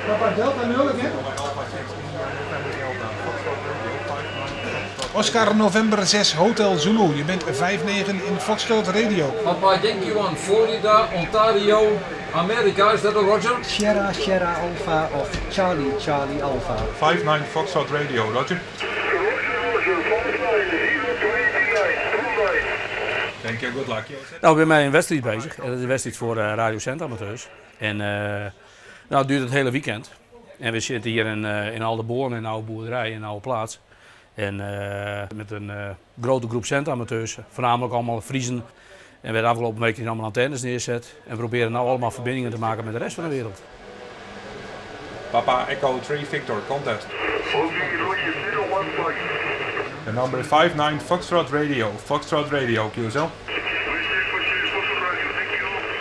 Papa Delta 0 again. Oscar November 6 Hotel Zulu. Je bent 5-9 in Foxtrot Radio. Papa Yankee 1, Florida, Ontario, Amerika, is dat een Roger? Sierra, Sierra Alpha of Charlie, Charlie Alpha. 5-9 Foxtrot Radio, Roger. Thank you, good luck. Nou, ik ben met een wedstrijd bezig. En dat is een wedstrijd voor Radio Cent Amateurs. En nou, het duurt het hele weekend. En we zitten hier in Aldeboarn, in een oude boerderij, in een oude plaats. En met een grote groep centamateurs, voornamelijk allemaal Friezen. En we hebben de afgelopen week hier allemaal antennes neerzet. En proberen nou allemaal verbindingen te maken met de rest van de wereld. Papa Echo 3 Victor, contest. The number 5-9 Foxtrot Radio, Foxtrot Radio, QSL.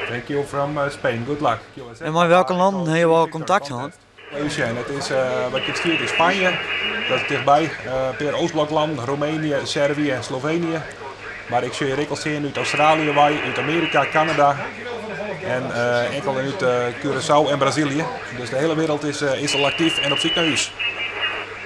Thank you from Spain, good luck. QSL. En met welke landen heb je wel contact gehad? Even het is, wat je stuurt is Spanje, dat is dichtbij. Per Oostbloklanden, Roemenië, Servië en Slovenië. Maar ik zie hier ook al zien uit Australië, wij, uit Amerika, Canada en enkel uit Curaçao en Brazilië. Dus de hele wereld is al actief en op zoek naar huis.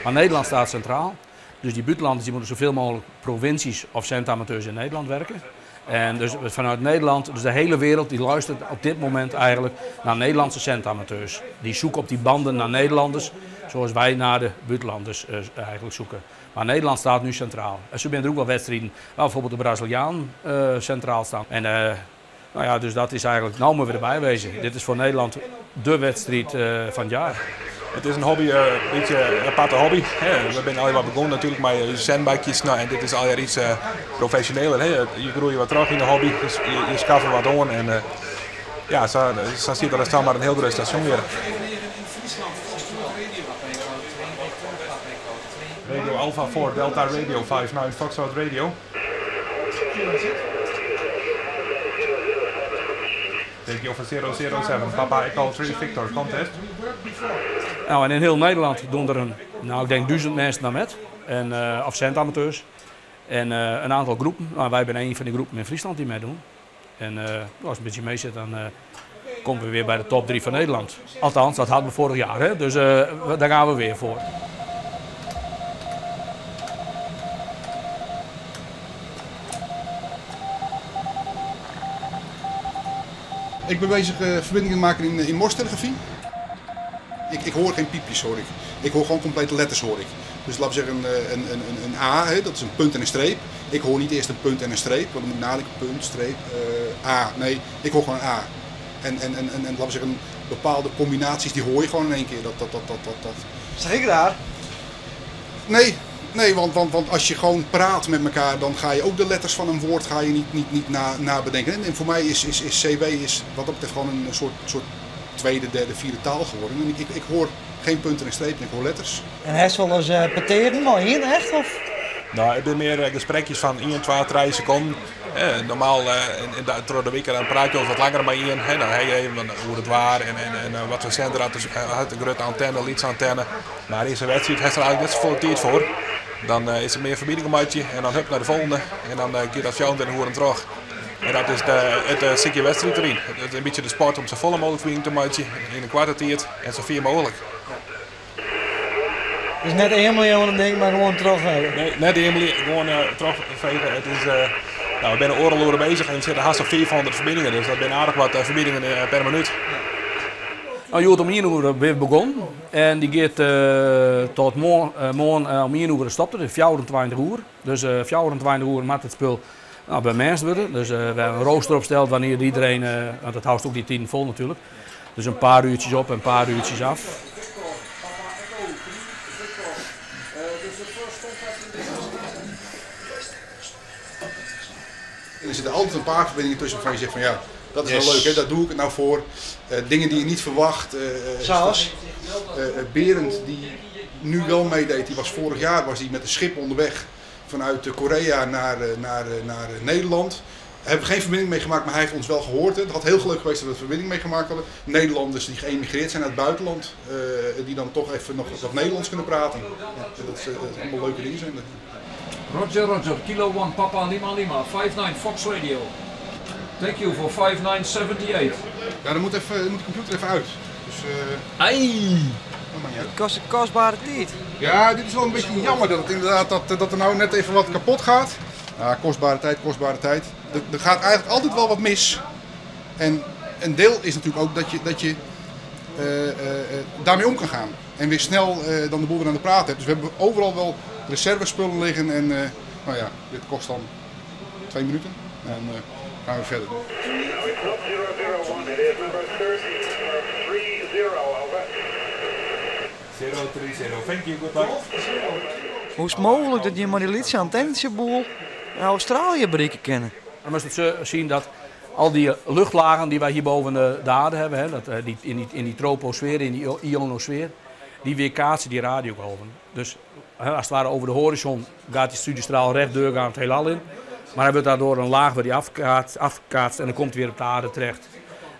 Maar Nederland staat centraal. Dus die buitenlanders die moeten zoveel mogelijk provincies of centamateurs in Nederland werken. En dus vanuit Nederland, dus de hele wereld die luistert op dit moment eigenlijk naar Nederlandse centamateurs. Die zoeken op die banden naar Nederlanders, zoals wij naar de buitenlanders eigenlijk zoeken. Maar Nederland staat nu centraal. En zo zijn er ook wel wedstrijden waar bijvoorbeeld de Braziliaan centraal staan. En dus dat is eigenlijk nou maar weer erbij wezen. Dit is voor Nederland de wedstrijd van het jaar. Het is een hobby, een beetje een aparte hobby. Hè. We zijn al wat begonnen natuurlijk met zendbakjes. Nou, en dit is alweer iets professioneler. Hè. Je groeit wat terug in de hobby, dus je schaft er wat aan. En ja, zo ziet er dan maar een heel groot station weer. Radio Alpha 4 Delta Radio 5-9 Foxtrot Radio. Thank you for 007, Papa Echo 3 Victor, contest. En in heel Nederland doen er ik denk 1000 mensen naar met. En of centamateurs. En een aantal groepen. Wij zijn een van die groepen in Friesland die meedoen. En als het een beetje mee zit, dan komen we weer bij de top 3 van Nederland. Althans, dat hadden we vorig jaar, hè? Dus daar gaan we weer voor. Ik ben bezig verbindingen te maken in Morse-telegrafie. Ik hoor geen piepjes, hoor ik. Ik hoor gewoon complete letters, hoor ik. Dus laten we zeggen een A, hè, dat is een punt en een streep. Ik hoor niet eerst een punt en een streep, want dan moet ik nadenken, punt, streep, A. Nee, ik hoor gewoon een A. En laten we zeggen, bepaalde combinaties die hoor je gewoon in één keer. Dat. Zeg ik daar? Nee, nee, want als je gewoon praat met elkaar, dan ga je ook de letters van een woord ga je niet, niet, niet nabedenken. En voor mij is CW wat dat betreft gewoon een soort tweede, derde, vierde taal geworden. En ik hoor geen punten en strepen, ik hoor letters. En hij is wel eens peteren, maar hier echt? Of? Ik ben meer gesprekjes van 1, 2, 3 seconden. Normaal door de week dan praat je wat langer met iemand. Hè, dan heb je even van hoe het waar en wat voor center had, dus had een grote antenne, lietsantenne. Maar in zijn wedstrijd heeft er eigenlijk net zoveel tijd voor. Dan is er meer verbinding om uitje en dan hup naar de volgende. En dan keert dat fjouwen en horen terug. En dat is het stukje wedstrijd erin. Het is een beetje de sport om zo volle mogelijk verbinding te maken in een kwart tijd en zo vier mogelijk. Dus net 1 miljoen een ding, maar gewoon terugvegen. Nee, net 1 miljoen, gewoon terugvegen. Het is nou, we zijn oorlogen bezig en we zitten haast op 400 verbindingen, dus dat zijn aardig wat verbindingen per minuut. Je om 1 uur weer begonnen en die gaat tot morgen om 1 uur stopt het, dus 24 uur. Dus 24 uur moet het spul bij mensen worden. Dus we hebben een rooster opgesteld wanneer iedereen, want dat houdt ook die 10 vol natuurlijk. Dus een paar uurtjes op en een paar uurtjes af. En er zitten altijd een paar verbindingen tussen waarvan je zegt van ja, dat is wel Yes. leuk, hè? Daar doe ik het nou voor. Dingen die je niet verwacht. Zoals? Berend, die nu wel meedeed, die was vorig jaar was die met een schip onderweg. Vanuit Korea naar, naar, naar Nederland. Daar hebben we geen verbinding mee gemaakt, maar hij heeft ons wel gehoord. Het had heel geluk geweest dat we een verbinding mee gemaakt hadden. Nederlanders die geëmigreerd zijn uit het buitenland, die dan toch even nog wat Nederlands kunnen praten. Ja, dat is allemaal leuke dingen zijn. Roger, Roger, Kilo 1, Papa Lima Lima, 59 Fox Radio. Thank you for 5978. Ja, dan moet, even, dan moet de computer even uit. Dus, Ai! Dat maakt niet uit. Het kost een kostbare tijd. Ja, dit is wel een beetje jammer dat het inderdaad dat er nou net even wat kapot gaat. Ja, kostbare tijd, kostbare tijd. Er gaat eigenlijk altijd wel wat mis. En een deel is natuurlijk ook dat je daarmee om kan gaan. En weer snel dan de boel weer aan de praat hebt. Dus we hebben overal wel reservespullen liggen. En nou ja, dit kost dan 2 minuten. En dan gaan we verder. 030, thank you, good luck. Hoe is het mogelijk dat je maar die liedje antenneboel in Australië bereiken kennen? Dan moest het zo zien dat al die luchtlagen die wij hier boven de aarde hebben, hè, dat, die, in die troposfeer, in die ionosfeer, die weerkaatsen die radiogolven. Dus hè, als het ware over de horizon gaat die studiestraal rechtdoor aan het heelal in. Maar hij wordt daardoor een laag waar die afkaatst en dan komt hij weer op de aarde terecht.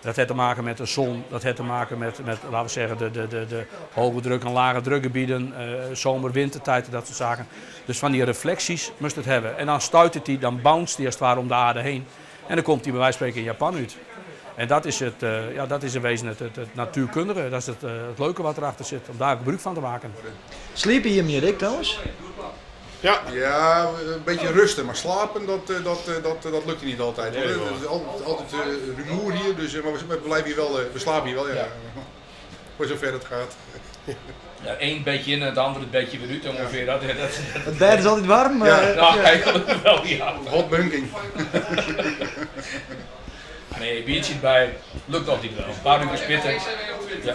Dat heeft te maken met de zon, dat heeft te maken met laten we zeggen, de hoge druk en lage drukgebieden, zomer, wintertijd en dat soort zaken. Dus van die reflecties moest het hebben. En dan stuit het die, dan bounce die als het ware om de aarde heen. En dan komt hij bij wijze van spreken in Japan uit. En dat is, dat is in wezen het natuurkundige, dat is het leuke wat erachter zit, om daar gebruik van te maken. Sliep je hier meer, ik trouwens? Ja. Ja, een beetje rusten, maar slapen dat lukt niet altijd. Nee, hoor. Er is altijd rumoer hier, dus, maar we blijven hier wel, we slapen hier wel, ja. Ja. Voor zover het gaat. Ja, één bedje in en het andere bedje weer uit ongeveer. Ja. Het bed is altijd warm. Ja, nou, eigenlijk wel, ja. Hot bunking. Nee, biertje erbij, lukt altijd wel. Een paar uur spitten. Ja.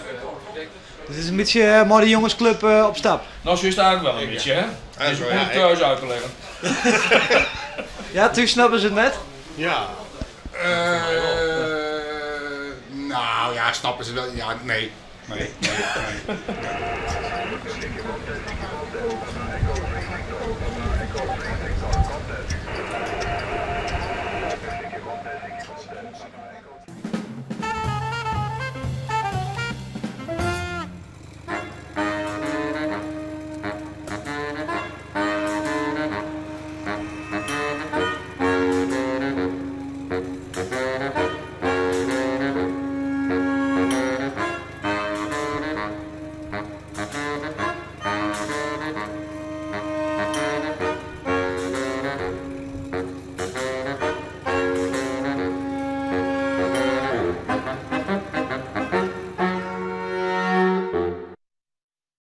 Dus het is een beetje maar de jongensclub op stap. Nou, zo is het eigenlijk wel een beetje, hè? Het is moeilijk thuis uit te leggen. Ja, toen snappen ze het net? Ja. Nou ja, snappen ze wel. Ja, nee. Nee, nee, nee.